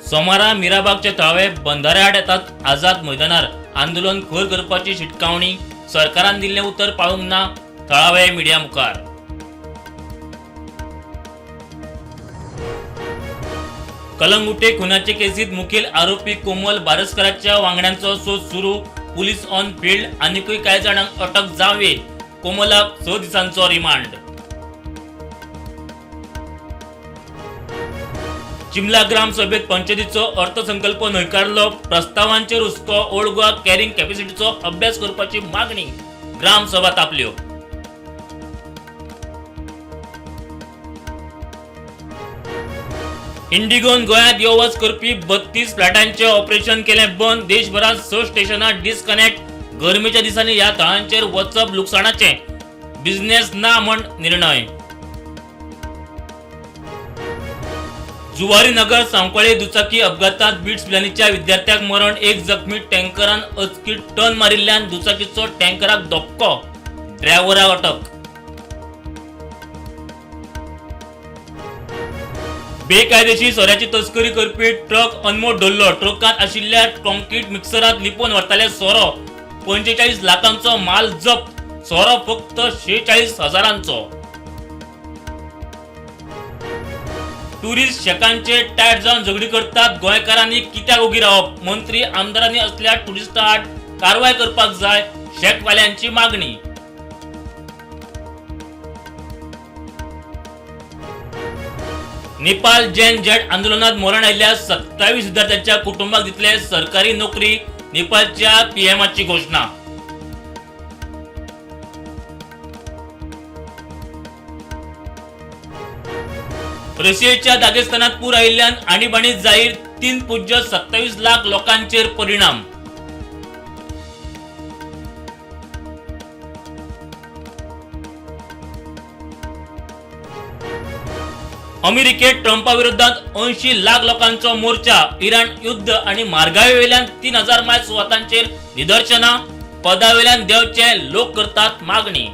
सोमारा मिराबागचे थळावे बंधाऱ्याआड येतात आझाद मैदानार आंदोलन खर करपाची शिटकावणी. सरकारान दिल्लें उतर पाळूंक ना. थळावे मिडिया मुखार. कलंगुटे खुनाचे केसीत मुखेल आरोपी कोमल बारसकराच्या वांगड्यांचो सोद सुरू. Police on field. आनिकूय कांय जाणांक अटक जावये. कोमलाक 6 दिसांचो रिमांड. चिमला ग्रामसभेत पंचायतीचो अर्थसंकल्प न्हयकारलो. प्रस्तावांचेर हुस्को. ओल्ड गोवा कॅरिंग कॅपॅसिटीचो अभ्यास करपाची मागणी. ग्रामसभा तापल्यो. इंडिगोन गोंयांत यो वच करपी 32 फ्लायटांचें ऑपरेशन केलें बंद. देशभरांत 6 स्टेशनां डिस्कनेक्ट. गरमेच्या दिसांनी ह्या थळांचेर वचप लुकसाणाचें. बिझनेस ना म्हण निर्णय. जुवारी नगर सांकवाळे दुचाकी अपघातात बिट्स पिलानीच्या विद्यार्थ्याक मरण, एक जखमी. टँकरान अचकीत टर्न मारिल्ल्यान दुचाकीचो टँकराक धपको. ड्रायव्हराक अटक. बेकायदेशीर सोऱ्याची तस्करी करपी ट्रक अनमोड धरलो. ट्रकांत आशिल्ल्या कॉन्क्रीट मिक्सरांत लिपोवन व्हरताले सोरो. 45 लाखांचो माल जप्त. सोरो फक्त 46 हजारांचो. टुरिस्ट शेकांचे टायट जावन झगडी करतात. गोंयकारांनी कित्याक ओगी रावप? मंत्री आमदारांनी असल्या टुरिस्टां आड कारवाय करपाक जाय, शेकवाल्यांची मागणी. नेपाल जेन झेड आंदोलनात मरण आयिल्ल्या 27 विद्यार्थ्यांच्या कुटुंबाक दितले सरकारी नोकरी. नेपाळच्या पीएमाची घोषणा. रशियेच्या दागेस्तानात पूर आयिल्ल्यान आणीबाणी जाहीर. 3.27 लाख लोकांचेर परिणाम. अमेरिकेत ट्रंपा विरोधात 80 लाख लोकांचो मोर्चा. इराण युद्ध आणि म्हारगायेवेल्यान 3000 मायल सुवातांचेर निदर्शनां. पदावेल्यान देंवचे लोक करतात मागणी.